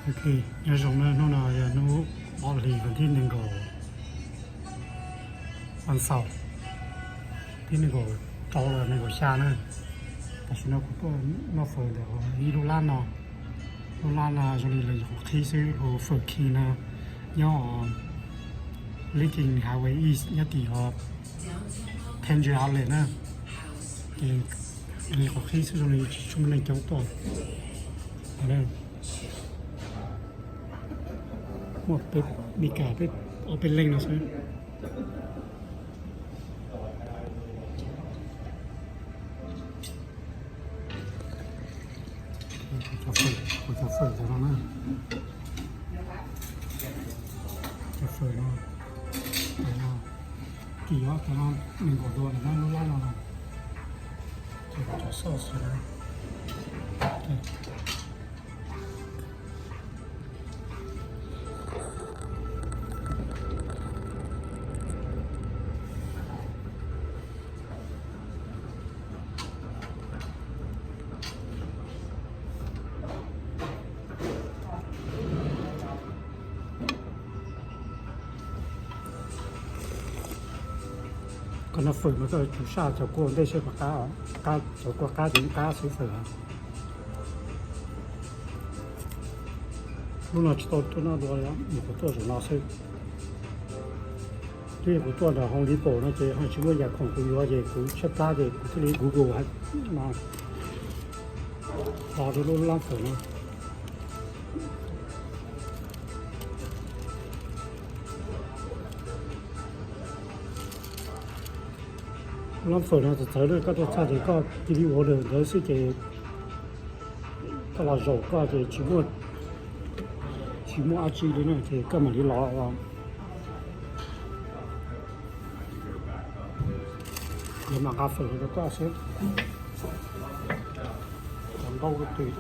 Ok, nyob zoo na, hnub no yog hnub ob hlis vas thib nees nkaum, vas xaum, thib nees nkaum rau los nees nkaum xya na. Tam sim no kuv tuaj noj fawm ntawm ib lub lab no. Lub lab no zoo li lawv nyuam qhuav qhib xwb, hu Fawm King no, nyob Lincoln Highway East nyob tim Tangent Outlet na. Ces nyuam qhuav qhib xwb zoo li tsis tshua muaj neeg coob tuaj. Muaj peb, Mes Kas peb, ob peb leej no xwb. Kuv cov fawm, kuv cov fawm cov no na. Cov fawm no, cov no, kim os, cov no nees nkaum dua na, lub lab no na. Ces kuv cov sauce na. Koj noj fawm mas koj tsum saj cov kua ntej seb puas qab, qab, cov kua qab ces yeej qab xwb fawm. Lub no tsis tau tuaj noj dua li, nyuam qhuav tuaj zaum no xwb. Twb yog kuv tuaj nram Home Depot no ces ho tsis muaj yam khoom kuv yuav ces kuv tshaib plab ces kuv thiaj li Google no, los rau lub lab fawm no. Lab fawm no txawv txawv na, koj tuaj txog ces koj cia li ua lawm ntawd xwb ces koj los zaum koj ces tsis muaj, tsis muaj dab tsi li na ces koj mam li los. Yuav mam nqa fawm rau koj xwb. Cov ntaub tus,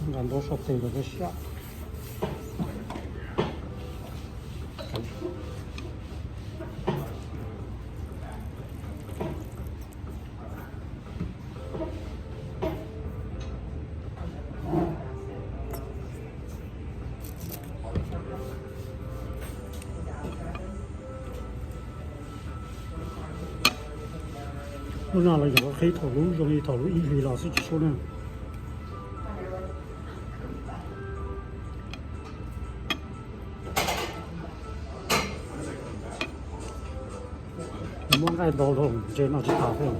nqa ntaub sab tes rau peb siab. Lub no los yog qhib thaum lub zoo li thaum lub ib hlis los xwb tsis sub na. Muab nqaij ntau los ntse no tsis tas thiab.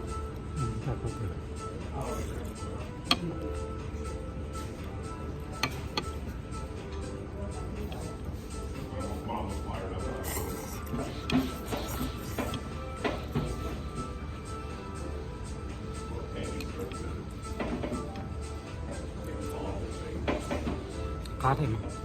Qab thiab mas.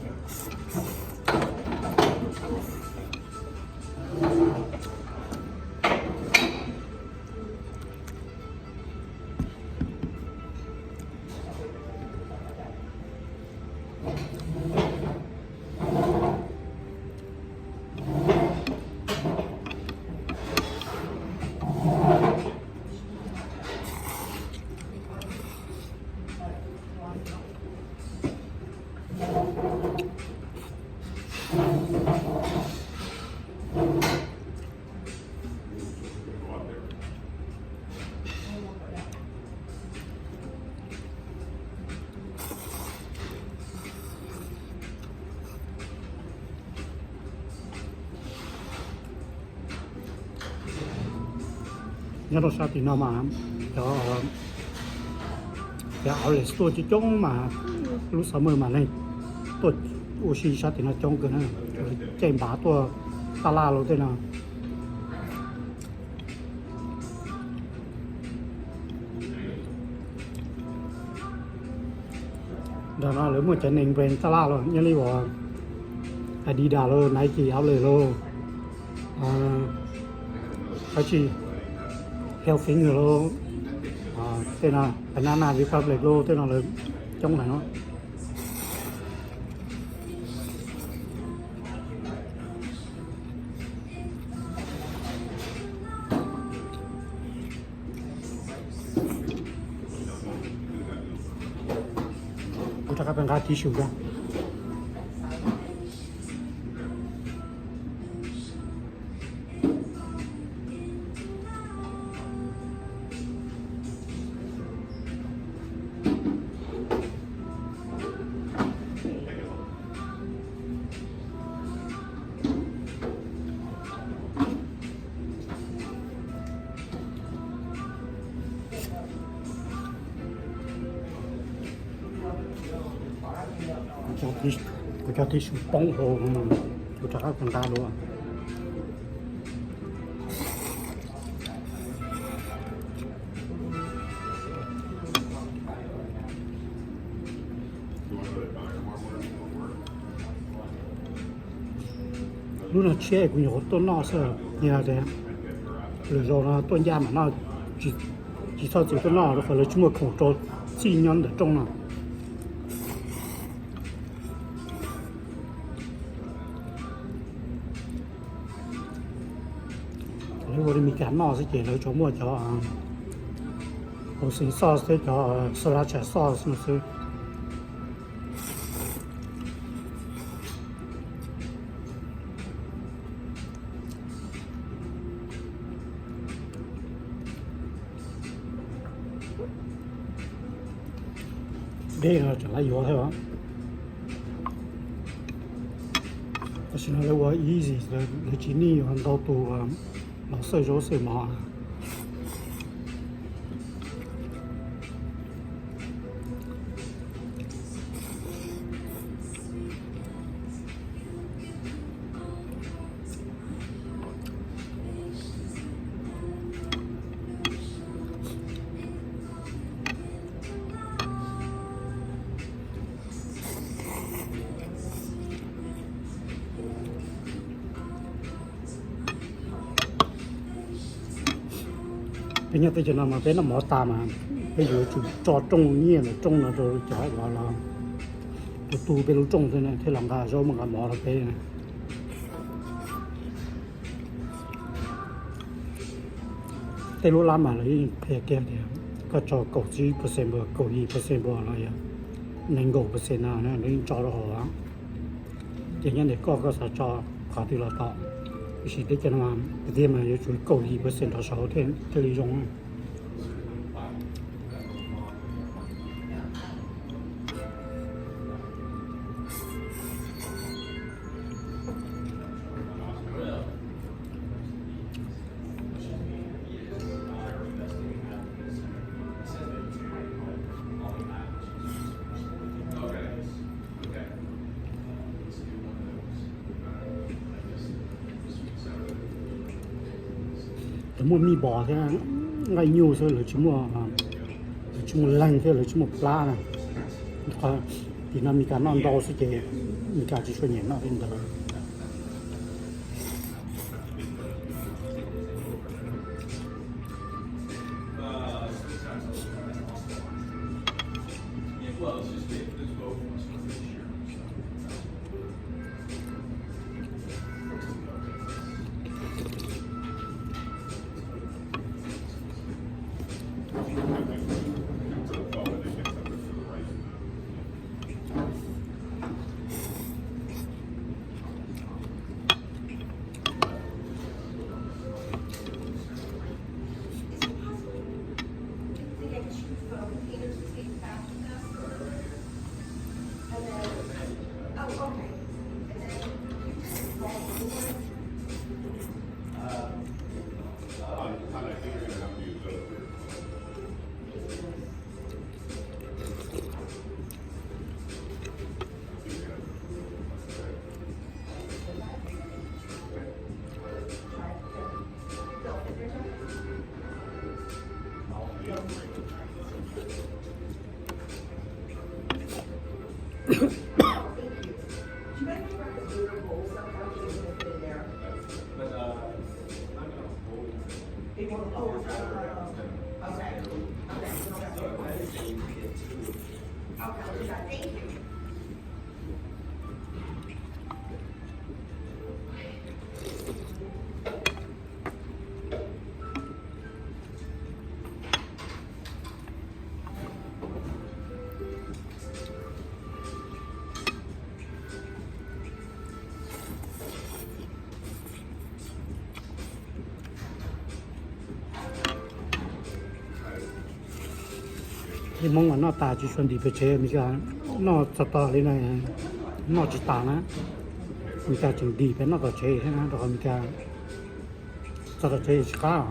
Nyob rau sab tim no mas cov, cov outlet store coob coob mas lub summer mas neeg tuaj ua si sab tim no coob kawg na, caij npav tuaj taj laj los tej no. Nram no lawv muaj cov name brand taj laj los nyob li uas Adidas los, Nike, outlet los, dab tsi, Hilfiger los, tej no Banana Republic los tej no lawv coob heev no. Rov qab pab nqa tissue rau. Kuv cov tissue poob hauv, kuv rov qab nqa dua. Lub no tshiab kuv nyuam qhuav tuaj noj xwb, yog tias lwm zaus no tuaj ncaj mam noj, tsis txhob txwm tuaj noj rau qhov lawv tsis muaj khoom rau txij nyob ntawm rooj no. Lawv ua li Mis Kas noj xwb ces lawv tsuas muaj cov hoisin sauce thiab cov sriracha sauce no xwb. Dej no tseem lawv yuav thiab. Tam sim no lawv ua easy, lawv tsis nij yuav ntau tus los xawj zaub xawj mov. Peb nyob teb chaws no mas peb noj mov tas mas peb yuav tsum tso rooj nyiaj ntawm rooj no rau cov uas los tus tu peb lub rooj xwb thiaj los nqa zaub mus nqa mov rau peb. Tej lub lab mas lawv yeej qhia kiag tias koj tso kaum tsib percent npua, kaum yim percent npua los yog nees nkaum percent no lawv yeej tso rau hauv. Ces nyob ntawm koj, koj xav tso qhov twg los tau, tiam sis teb chaws no tiag mas yuav tsum kaum yim percent rov saud thiaj li zoo. Lawv muaj mij bos thiab nqaij nyuj xwb, lawv tsis muaj, lawv tsis muaj leeg thiab lawv tsis muaj plab na. Tim no Mis Kas noj ntau xwb ces Mis Kas tsis tshua nyiam noj tej ntawd. Peb Hmoob mas noj tas tsis tshua ntim pem tsev, Meskas noj txog tog li no noj tsis tas na. Meskas tseem ntim peb noj tom tsev thiab na, rau qhov Meskas txog tom tsev tsis qab.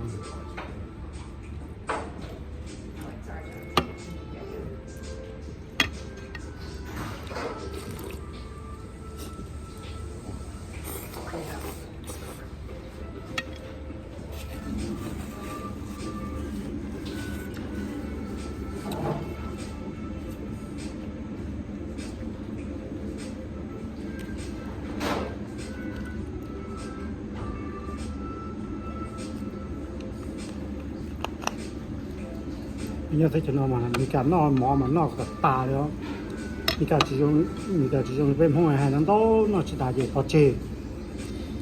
Nyob teb chaws no mas Meskas noj mov mas noj kom tas li. Meskas tsis zoo, Meskas tsis zoo li peb Hmoob hais noj ntau noj tsis tas ces pov tseg.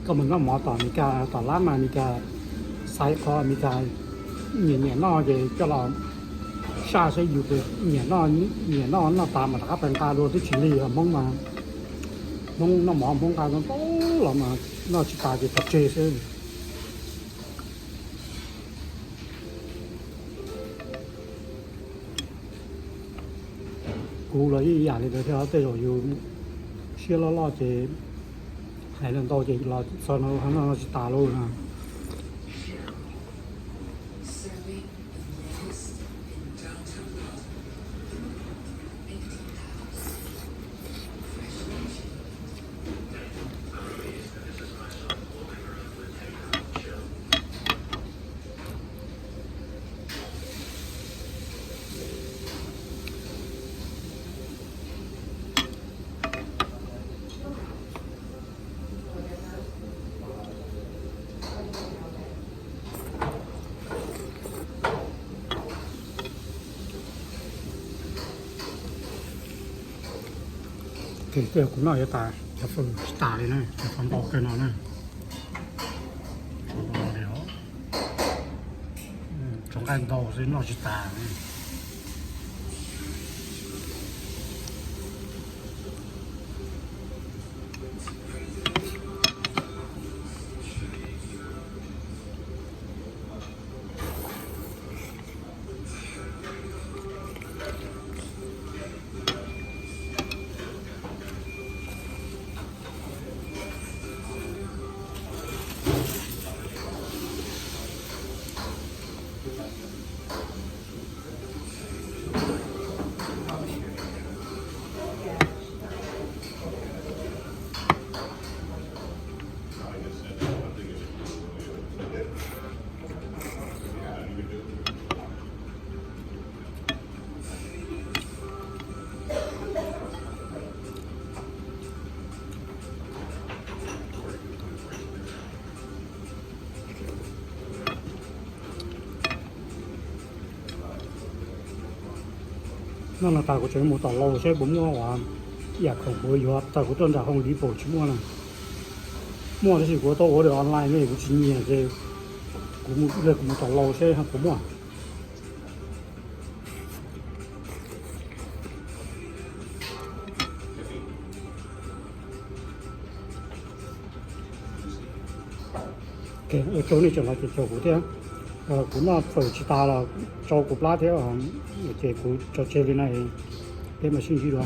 Koj mus noj mov tom Meskas tom lab mas Meskas xaiv qhov Meskas nyiam nyiam noj ces coj los saj saib yus nyiam noj, nyiam noj noj tas mas rov qab pais nqa dua twb tsis lig. Hmoob mas, Hmoob noj mov Hmoob nqa ntau los mas noj tsis tas ces pov tseg xwb. Kuv los ib yam li ntawd thiab, tej zaum yus siab loj loj ces hais lawm ntau ces los txog no noj tsis tas lauj na. Ces kuv noj yuav tas cov fawm tsis tas li na, cov fawm ntau kawg no na. Tsuas nqaij ntau xwb noj tsis tas. Noj no tas kuv tseem mus tom Lowe's seb puas muaj ua yam khoom kuv yuav tawm kuv tuaj nram Home Depot tsis muaj na. Muaj tab sis kuv tau order online ne kuv tsis nyiam ces kuv mus, kuv mus tom Lowe's seb puas muaj. Ua tsaug nej tseem los caum kuv thiab. Kuv noj fawm tsis tas los tsau kuv plab thiab, ces kuv tso tseg li no, peb mam sib ntsib dua.